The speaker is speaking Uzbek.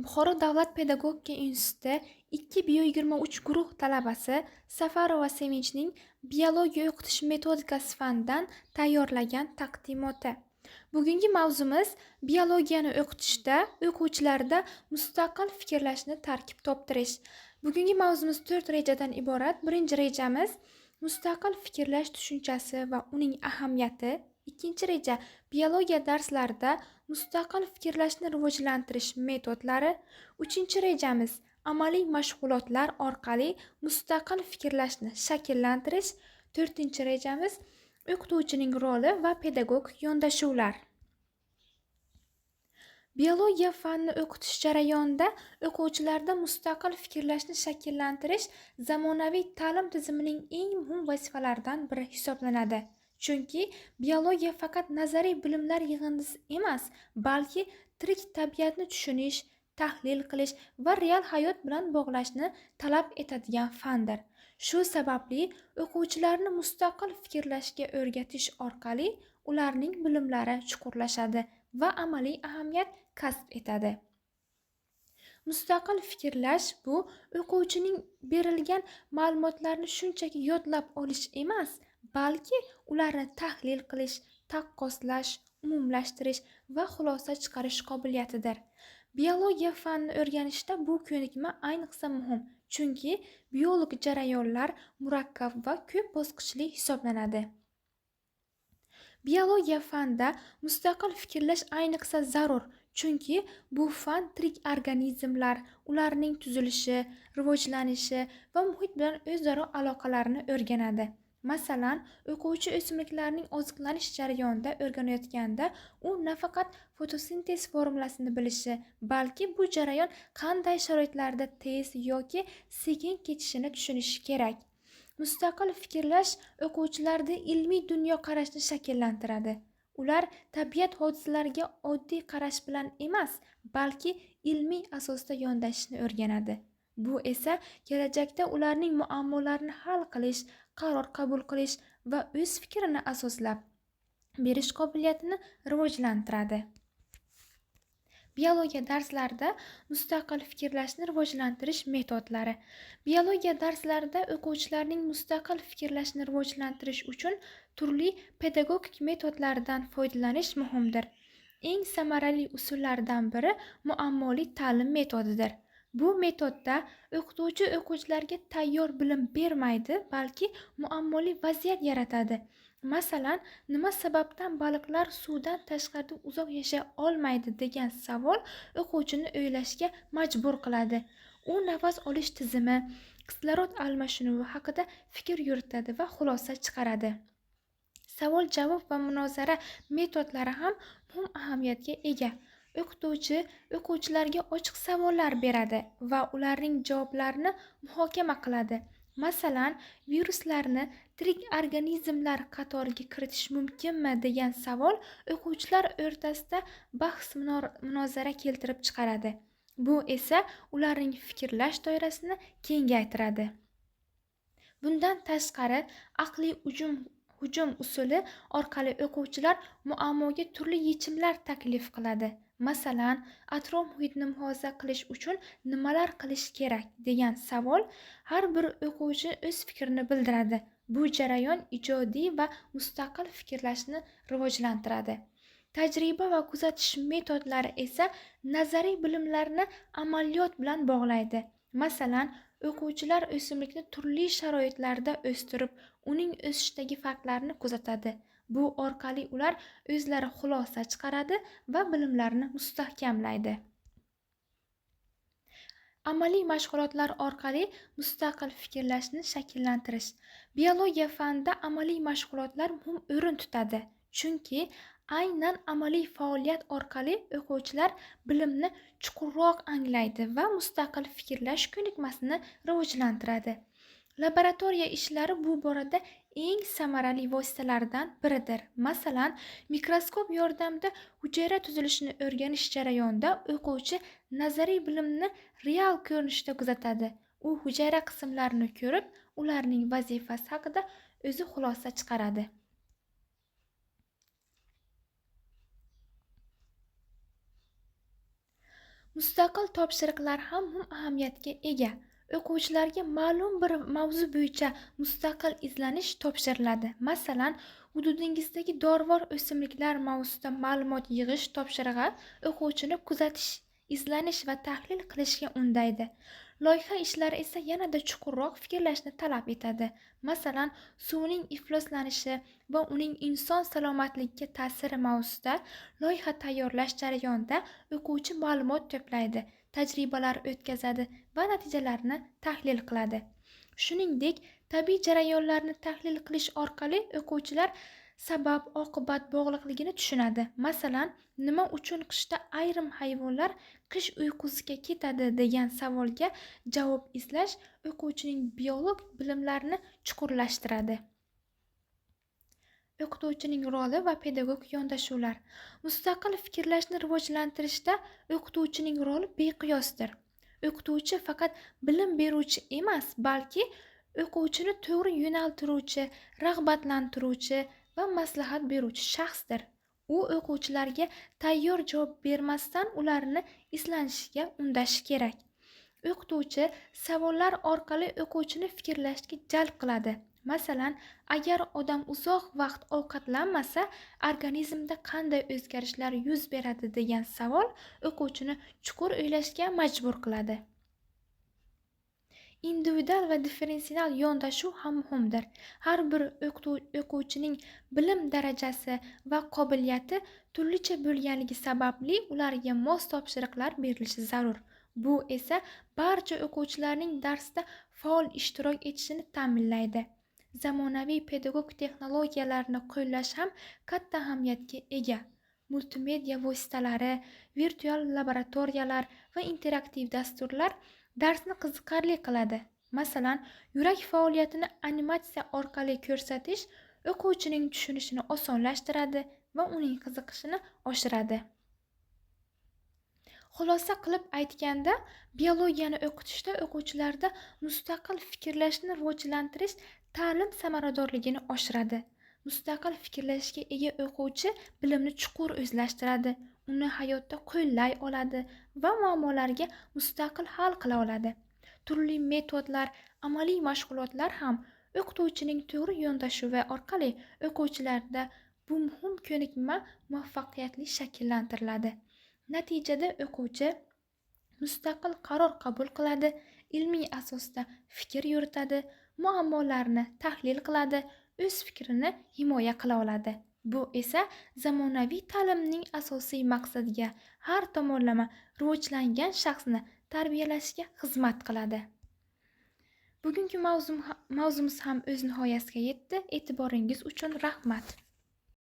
Buxoro davlat pedagogika instituti 2 Bio 23 guruh talabasi Safarova Sevinchning biologiya o'qitish metodikasi fanidan tayyorlagan taqdimoti. Bugungi mavzumiz biologiyani o'qitishda o'quvchilarda mustaqil fikrlashni tarkib toptirish. Bugungi mavzumiz 4 rejadan iborat. Birinchi rejamiz mustaqil fikrlash tushunchasi va uning ahamiyati. Ikkinchi reja biologiya darslarida mustaqil fikrlashni rivojlantirish metodlari. Uchinchi rejamiz amaliy mashg'ulotlar orqali mustaqil fikrlashni shakllantirish. To'rtinchi rejamiz o'qituvchining roli va pedagogik yondashuvlar. Biologiya fanini o'qitish jarayonida o'quvchilarda mustaqil fikrlashni shakllantirish zamonaviy ta'lim tizimining eng muhim vazifalaridan biri hisoblanadi. Chunki biologiya faqat nazariy bilimlar yig'indisi emas, balki tirik tabiatni tushunish, tahlil qilish va real hayot bilan bog'lashni talab etadigan fandir. Shu sababli o'quvchilarni mustaqil fikrlashga o'rgatish orqali ularning bilimlari chuqurlashadi va amaliy ahamiyat kasb etadi. Mustaqil fikrlash bu o'quvchining berilgan ma'lumotlarni shunchaki yodlab olish emas, balki ularni tahlil qilish, taqqoslash, umumlashtirish va xulosa chiqarish qobiliyatidir. Biologiya fanini o'rganishda bu ko'nikma ayniqsa muhim, chunki biologik jarayonlar murakkab va ko'p bosqichli hisoblanadi. Biologiya fanida mustaqil fikrlash ayniqsa zarur, chunki bu fan tirik organizmlar, ularning tuzilishi, rivojlanishi va muhit bilan o'zaro aloqalarini o'rganadi. Masalan, o'quvchi o'simliklarning oziqlanish jarayonida o'rganayotganda u nafaqat fotosintez formulasini bilishi, balki bu jarayon qanday sharoitlarda tez yoki sekin kechishini tushunishi kerak. Mustaqil fikrlash o'quvchilarda ilmiy dunyoqarashni shakllantiradi. Ular tabiat hodisalariga oddiy qarash bilan emas, balki ilmiy asosda yondashishni o'rganadi. Bu esa kelajakda ularning muammolarni hal qilish, qaror qabul qilish va o'z fikrini asoslab berish qobiliyatini rivojlantiradi. Biologiya darslarida mustaqil fikrlashni rivojlantirish metodlari. Biologiya darslarida o'quvchilarning mustaqil fikrlashini rivojlantirish uchun turli pedagogik metodlardan foydalanish muhimdir. Eng samarali usullardan biri muammoli ta'lim metodidir. Bu metodda o'qituvchi o'quvchilarga tayyor bilim bermaydi, balki muammoli vaziyat yaratadi. Masalan, nima sababdan baliqlar suvdan tashqarida uzoq yashay olmaydi degan savol o'quvchini o'ylashga majbur qiladi. U nafas olish tizimi, kislorod almashinuvi haqida fikr yuritadi va xulosa chiqaradi. Savol-javob va munozara metodlari ham muhim ahamiyatga ega. O'qituvchi o'quvchilarga ochiq savollar beradi va ularning javoblarini muhokama qiladi. Masalan, viruslarni tirik organizmlar qatoriga kiritish mumkinmi degan savol o'quvchilar o'rtasida bahs munozara keltirib chiqaradi. Bu esa ularning fikrlash doirasini kengaytiradi. Bundan tashqari, aqliy hujum usuli orqali o'quvchilar muammoga turli yechimlar taklif qiladi. Masalan, atrof muhitni muhofaza qilish uchun nimalar qilish kerak degan savol har bir o'quvchi o'z fikrini bildiradi. Bu jarayon ijodiy va mustaqil fikrlashni rivojlantiradi. Tajriba va kuzatish metodlari esa nazariy bilimlarni amaliyot bilan bog'laydi. Masalan, o'quvchilar o'simlikni turli sharoitlarda o'stirib, uning o'sishidagi farqlarni kuzatadi. Bu orqali ular o'zlari xulosa chiqaradi va bilimlarini mustahkamlaydi. Amaliy mashg'ulotlar orqali mustaqil fikrlashni shakllantirish. Biologiya fanida amaliy mashg'ulotlar muhim o'rin tutadi, chunki aynan amaliy faoliyat orqali o'quvchilar bilimni chuqurroq anglaydi va mustaqil fikrlash ko'nikmasini rivojlantiradi. Laboratoriya ishlari bu borada eng samarali vositalardan biridir. Masalan, mikroskop yordamida hujayra tuzilishini o'rganish jarayonida o'quvchi nazariy bilimni real ko'rinishda kuzatadi. U hujayra qismlarini ko'rib, ularning vazifasi haqida o'zi xulosa chiqaradi. Mustaqil topshiriqlar ham muhim ahamiyatga ega. O'quvchilarga ma'lum bir mavzu bo'yicha mustaqil izlanish topshiriladi. Masalan, hududingizdagi dorivor o'simliklar mavzusida ma'lumot yig'ish topshirig'i o'quvchini kuzatish, izlanish va tahlil qilishga undaydi. Loyiha ishlari esa yanada chuqurroq fikrlashni talab etadi. Masalan, suvning ifloslanishi va uning inson salomatligiga ta'siri mavzusida loyiha tayyorlash jarayonida o'quvchi ma'lumot to'playdi, tajribalar o'tkazadi va natijalarni tahlil qiladi. Shuningdek, tabiiy jarayonlarni tahlil qilish orqali o'quvchilar sabab oqibat bog'liqligini tushunadi. Masalan, nima uchun qishda ayrim hayvonlar qish uyqusiga ketadi degan savolga javob izlash o'quvchining biolog bilimlarini chuqurlashtiradi. O'qituvchining roli va pedagog yondashuvlar. Mustaqil fikrlashni rivojlantirishda o'qituvchining roli beqiyosdir. O'qituvchi faqat bilim beruvchi emas, balki o'quvchini to'g'ri yo'naltiruvchi, rag'batlantiruvchi va maslahat beruvchi shaxsdir. U o'quvchilarga tayyor javob bermasdan ularni izlanishga undashi kerak. O'qituvchi savollar orqali o'quvchini fikrlashga jalb qiladi. Masalan, agar odam uzoq vaqt ovqatlanmasa, organizmda qanday o'zgarishlar yuz beradi degan savol o'quvchini chuqur o'ylashga majbur qiladi. Individual va differensial yondashuv ham muhimdir. Har bir o'quvchining bilim darajasi va qobiliyati turlicha bo'lganligi sababli ularga mos topshiriqlar berilishi zarur. Bu esa barcha o'quvchilarning darsda faol ishtirok etishini ta'minlaydi. Zamonaviy pedagog texnologiyalarni qo'llash ham katta ahamiyatga ega. Multimedia vositalari, virtual laboratoriyalar va interaktiv dasturlar darsni qiziqarli qiladi. Masalan, yurak faoliyatini animatsiya orqali ko'rsatish o'quvchining tushunishini osonlashtiradi va uning qiziqishini oshiradi. Xulosa qilib aytganda, biologiyani o'qitishda o'quvchilarda mustaqil fikrlashni rivojlantirish ta'lim samaradorligini oshiradi. Mustaqil fikrlashga ega o'quvchi bilimni chuqur o'zlashtiradi, uni hayotda qo'llay oladi va muammolarga mustaqil hal qila oladi. Turli metodlar, amaliy mashg'ulotlar ham o'qituvchining to'g'ri yondashuvi orqali o'quvchilarda bu muhim ko'nikma muvaffaqiyatli shakllantiriladi. Natijada o'quvchi mustaqil qaror qabul qiladi, ilmiy asosda fikr yuritadi, muammolarni tahlil qiladi, o'z fikrini himoya qila oladi. Bu esa zamonaviy ta'limning asosiy maqsadiga, har tomonlama rivojlangan shaxsni tarbiyalashga xizmat qiladi. Bugungi mavzumiz ham o'z nihoyasiga yetdi. E'tiboringiz uchun rahmat.